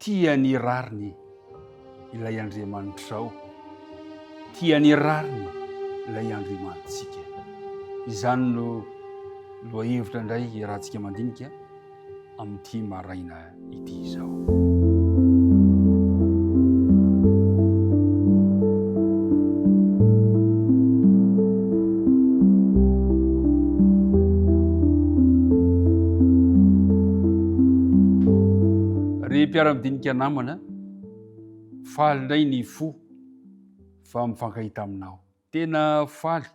Tia ny rariny ilay Andriamanitrao, tia ny rariny ilay Andriamanitsika. Izany no lohahevitra indray iarahantsika mandinika amin'ity maraina ity izao. Ry mpiara-midinika namana, faly indray ny fo fa mifankahita aminao. Tena faly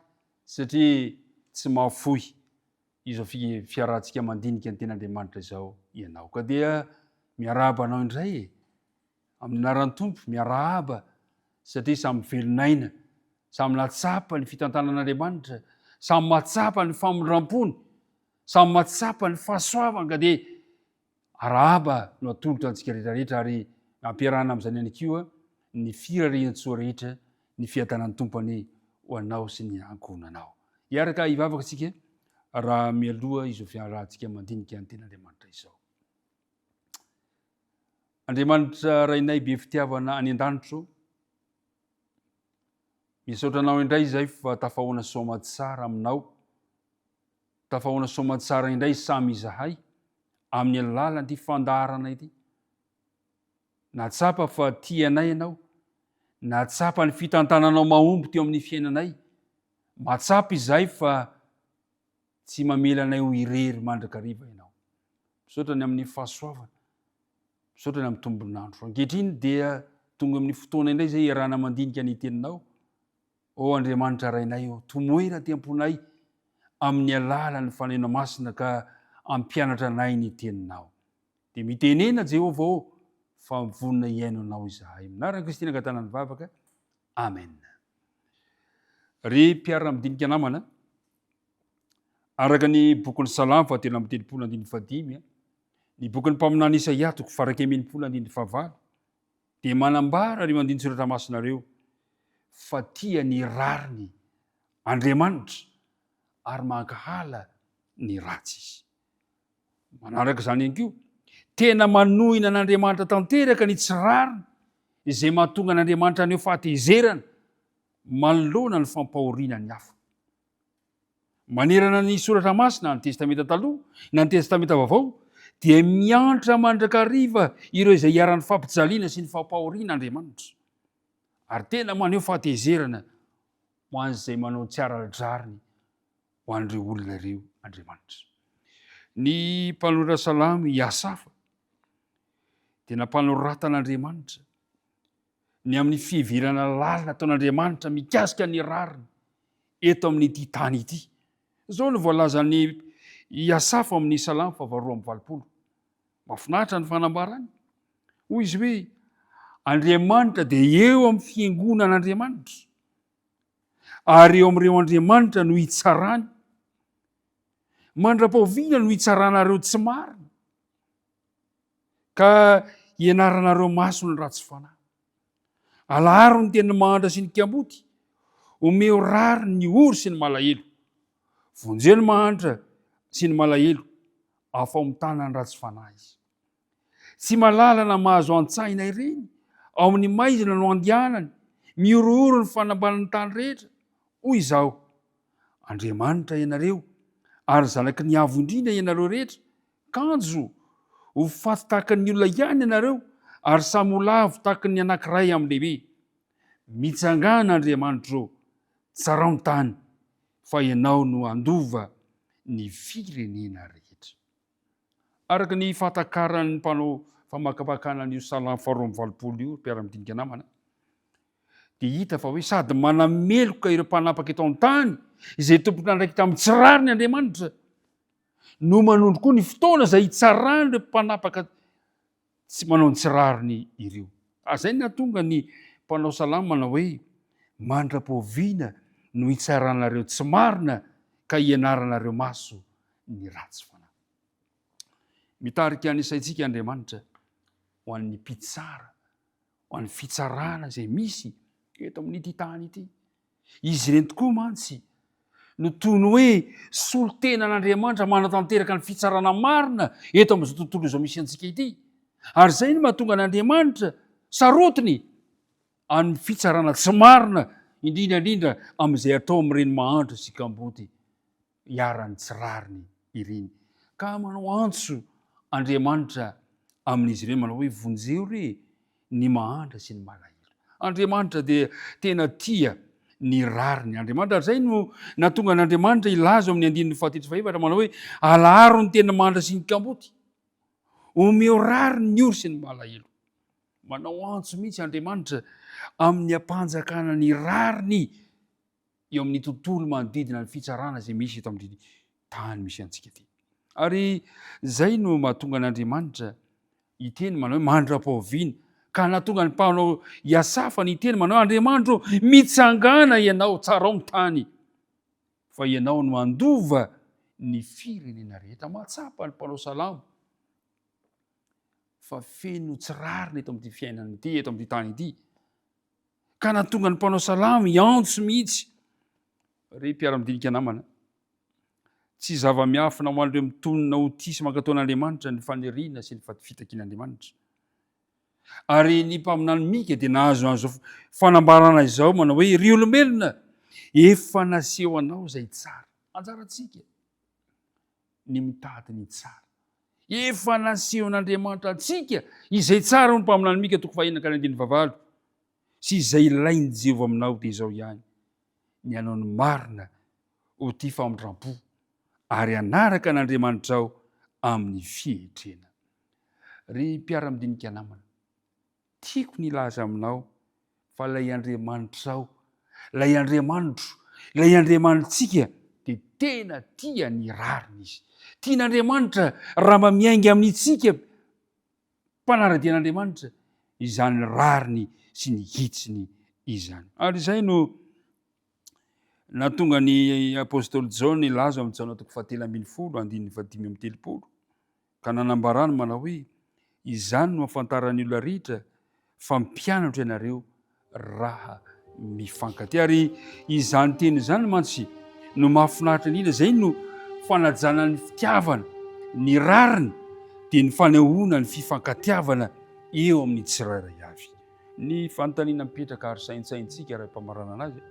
satria tsy mahafoy izao fiarahantsika mandinika ny Tenin'Andriamanitra izao ianao. Ka dia miarahaba anao indray e! Amin'ny anaran'ny Tompo, miarahaba satria samy velon'aina, samy nahatsapa ny fitantanan'Andriamanitra, samy mahatsapa ny famindram-pony, samy mahatsapa ny fahasoavany ka dia arahaba no atolotra antsika rehetra rehetra ary ampiarahana amin'izany ihany koa ny firarian-tsoa rehetra, ny fiadanan'ny Tompo anie ho anao sy ny ankohonanao. Hiaraka hivavaka isika raha mialoha izao fiarahantsika mandinika ny Tenin'Andriamanitra izao. Andriamanitra Rainay be fitiavana any an-danitro, misaotra anao indray izay fa tafahoana soamatsara aminao, tafahoana soamatsara indray samy izahay amin'ny alalan'ity fandaharana ity. Nahatsapa fa tia anay ianao, nahatsapa ny fitantananao mahomby teo amin'ny fiainanay, mahatsapa izahay fa tsy mamela anay ho irery mandrakariva ianao. Misaotra ny amin'ny fahasoavana, misaotra ny amin'ny tombon'andro. Ankehitriny dia tonga amin'ny fotoana indray izay iarahana mandinika ny teninao. Ô Andriamanitra Rainay ô, tomoera aty am-ponay amin'ny alalan'ny Fanahinao Masina ka ampianatra anay ny teninao. Dia mitenena Jehovah ô, fa vonona hihaino anao izahay. Amin'ny anaran'i Kristy nangatahana ny vavaka. Amen. Ry mpiara-midinika namana, araka ny bokin'ny Salamo fahatelo amby telopolo andininy fahadimy, ny bokin'ny mpaminany Isaia toko faha-iraika ambin'ny folo andininy fahavalo, dia manambara ireo andinin-tsoratra masina ireo fa tia ny rariny Andriamanitra ary mankahala ny ratsy izy. Manaraka izany ihany koa, tena manohina an'Andriamanitra tanteraka ny tsy rariny izay mahatonga an'Andriamanitra haneho fahatezerana manoloana ny fampahoriana ny hafa. Manerana ny Soratra Masina, na ny Testamenta Taloha na ny Testamenta Vaovao, dia miantra mandrakariva ireo izay iharan'ny fampijaliana sy ny fampahoriana Andriamanitra, ary tena maneho fahatezerana ho an'izay manao tsy ara-drariny ho an'ireo olona ireo Andriamanitra. Ny mpanoratra salamo i Asafa dia nampanoratan'Andriamanitra ny amin'ny fiheverana lalina ataon'Andriamanitra mikasika ny rariny eto amin'ity tany ity. Izao no voalazan'i i Asafa amin'ny Salamo faharoa amby valopolo. Mahafinaritra ny fanambarany. Hoy izy hoe, Andriamanitra dia eo amin'ny fiangonan'Andriamanitra, ary eo amin'ireo andriamanitra no hitsarany. Mandra-pahoviana no hitsaranareo tsy marina, ka hianaranareo maso ny ratsy fanahy. Alaharo ny teny mahantra sy ny kamboty, omeo rariny ny ory sy ny malahelo. Vonjeo ny mahantra sy ny malahelo, afaho mitana ny ratsy fanahy izy. Tsy malala na mahazo an-tsaina ireny, ao amin'ny maizina no andehanany, mihorohoro ny fanambanin'ny tany rehetra. Hoy izaho, Andriamanitra ianareo, ary zanaky ny Avo Indrindra ianareo rehetra, Kanjo ho faty tahaka ny olona ihany ianareo, ary samy ho lavo tahaka ny anankiray amin'ny lehibe. Mitsangàna, Andriamanitra ô, tsarao ny tany, fa Ianao no handova ny firenena rehetra. Araka ny fahatakaran'ny mpanao famakafakana an'io Salamo faharoa amby valopolo io, ry mpiara-midinika namana, dia hita fa hoe sady manameloka ireo mpanapaka eto an-tany izay tompon'andraikitra amin'ny tsy rariny Andriamanitra, no manondro koa ny fotoana izay hitsaran'ireo mpanapaka tsy manao ny tsy rariny ireo. Ary izay no nahatonga ny mpanao salamo manao hoe, Mandra-pahoviana no hitsaranareo tsy marina ka hianaranareo maso ny ratsy fanahy. Mitarika ny saintsika Andriamanitra ho an'ny mpitsara, ho an'ny fitsarana izay misy eto amin'ity tany ity. Izy ireny tokoa mantsy no toy ny hoe solontenan'Andriamanitra manatanteraka ny fitsarana marina eto amin'izao tontolo izao misy antsika ity. Ary izay no mahatonga an'Andriamanitra sarotiny amin'ny fitsarana tsy marina, indrindra indrindra amin'izay atao amin'ireny mahantra sy kamboty iharan'ny tsy rariny ireny. Ka manao antso Andriamanitra amin'izy ireny manao hoe vonjeo re ny mahantra sy ny malahelo. Andriamanitra dia tena tia ny rariny. Andriamanitra ary izay no nahatonga an'Andriamanitra hilaza ao amin'ny andininy fahatelo sy fahefatra manao hoe alaharo ny tena mahantra sy ny kamboty. Omeo rariny ny ory sy ny malahelo. Manao antso mihitsy Andriamanitra amin'ny hampanjakana ny rariny eo amin'ny tontolo manodidina ny fitsarana izay misy eto amin'ny tany misy antsika ity. Ary izay no mahatonga an'Andriamanitra hiteny manao hoe mandra-pahoviana ka nahatonga ny mpanao Iasafa niteny manao hoe Andriamanitro mitsangàna ianao, tsarao ny tany fa ianao no handova ny firenena rehetra. Mahatsapa ny mpanao salamo fa feno tsy rariny eto amin'ity fiainana ity, eto amin'ity tany ity. Ka nahatonga ny mpanao salamo hiantso mihitsy. Ry mpiara-midinika namana, tsy zava-miafina ho an'ireo mitonona ho tia sy mankatò an'Andriamanitra ny faniriana sy ny fitakian'Andriamanitra. Ary ny mpaminany Mika dia nahazo an'izao fanambarana izao manao hoe, ry olombelona, efa naseho anao izay tsara. Anjarantsika ny mitady ny tsara. Efa nasehon'Andriamanitra antsika izay tsara, hoy ny mpaminany Mika toko fahenina ka ny andininy fahavalo, sy izay ilain'i Jehovah aminao dia izao ihany, ny hanao ny marina ho tia famindram-po ary hanaraka an'Andriamanitrao amin'ny fietrena. Ry mpiara-midinika namana, Tiako ny hilaza aminao fa ilay Andriamanitrao, ilay Andriamanitro, ilay Andriamanitsika dia tena tia ny rariny Izy. Tian'Andriamanitra raha mba miainga amintsika mpanara-dia an'Andriamanitra izany rariny sy ny hitsiny izany. Ary izay no nahatonga ny apostoly Jaona hilaza amin'ny Jaona toko fahatelo ambinifolo andininy fahadimy amby telopolo ka nanambarany manao hoe, Izany no ahafantaran'ny olona rehetra fa mpianatro ianareo raha mifankatia. Ary izany teny izany mantsy no mahafinaritra indrindra, izay no fanajana ny fitiavana, ny rariny, dia ny fanehoana ny fifankatiavana eo amin'ny tsirairay avy. Ny fanontaniana mipetraka ary saintsaintsika raha mpamaranana azy,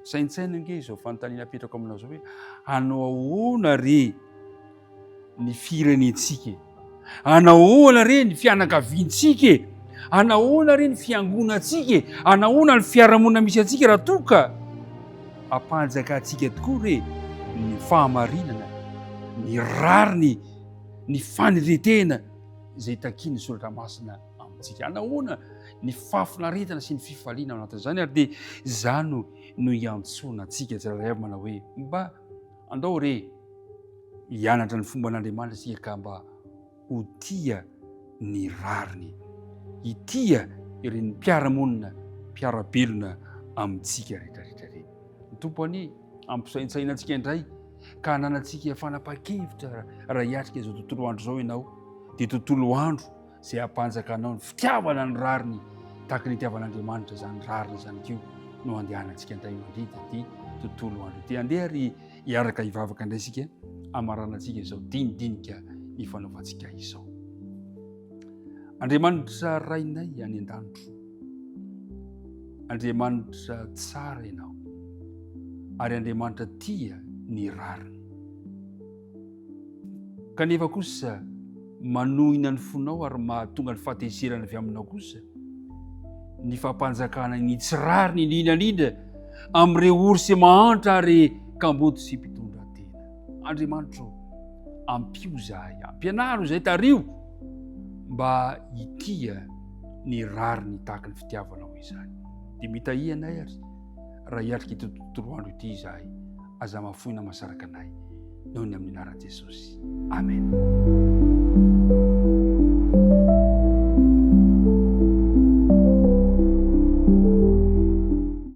Saintsaino ange izao fanontaniana apetrako aminao izao hoe hanao ahoana re ny firenentsika e? Hanao ahoana re ny fianakaviantsika e? Hanao ahoana re ny fiangonantsika e? Hanao ahoana ny fiarahamonina misy antsika raha toa ka ampanjakantsika tokoa re ny fahamarinana, ny rariny, ny fanetren-tena izay takian'ny soratra masina amintsika. Hanao ahoana ny fahafinaretana sy ny fifaliana ao anatin'izany ary dia izany no iantsoana antsika tsirairay avy manao hoe mba andao re hianatra ny fomban'Andriamanitra isika ka mba ho tia ny rariny, hitia ireny mpiara-monina, mpiara-belona amintsika rehetrarehetra ireny. Ny Tompo anie ampisaintsaina antsika indray ka hananantsika fanapahan-kevitra raha hiatrika izao tontolo andro izao ianao, dia tontolo andro izay hampanjaka anao ny fitiavana ny rariny tahaka ny itiavan'Andriamanitra izany rariny izany koa no andehanantsika indray mandritra ity tontolo andro ity. Andeha ary hiaraka hivavaka indray isika hamaranantsika izao dinidinika ifanaovantsika izao. Andriamanitra Rainay any an-danitro, Andriamanitra tsara ianao ary Andriamanitra tia ny rariny. Kanefa kosa manohina ny fonao ary mahatonga ny fahatezerana avy aminao kosa ny fampanjakana ny tsy rariny indrindra indrindra amin'ireo ory sy mahantra ary kamboty sy mpitondra tena. Andriamanitro, ampio izahay, ampianaro izay tariho mba hitia ny rariny tahaka ny fitiavanao izany. Dia mitahia anay ary raha hiatrika ity tontolo andro ity izahay. Aza mahafoy na mahasaraka anay noho ny amin'ny anaran'i Jesosy. Amen.